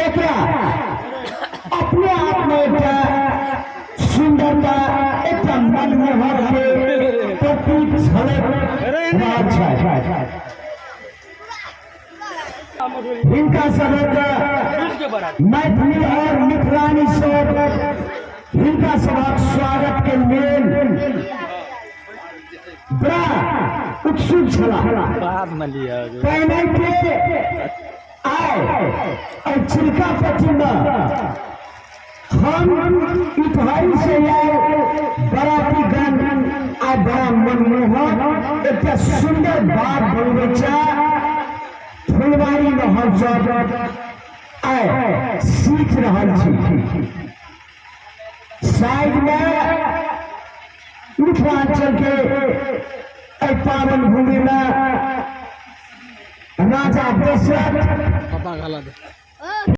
एकरा अपने आप में एकटा सुंदरता, एकटा मनमोहक के प्रतीक झलक रहल छै। हिनका सबक मैथिली और मिथिलानी सब हिनका सबक स्वागत के लेल बड़ा उत्सुक छलाह। पहिने के आय और चिल्कापट्टी में हम इटहरी से आयल बराती गण आ बड़ा मनमोहक एकटा सुंदर बाग बगीचा फुलवारी में हम सब आय सीख रहल छी। साइड में मिथिलांचल के एहि पावन भूमि में राजा दशरथ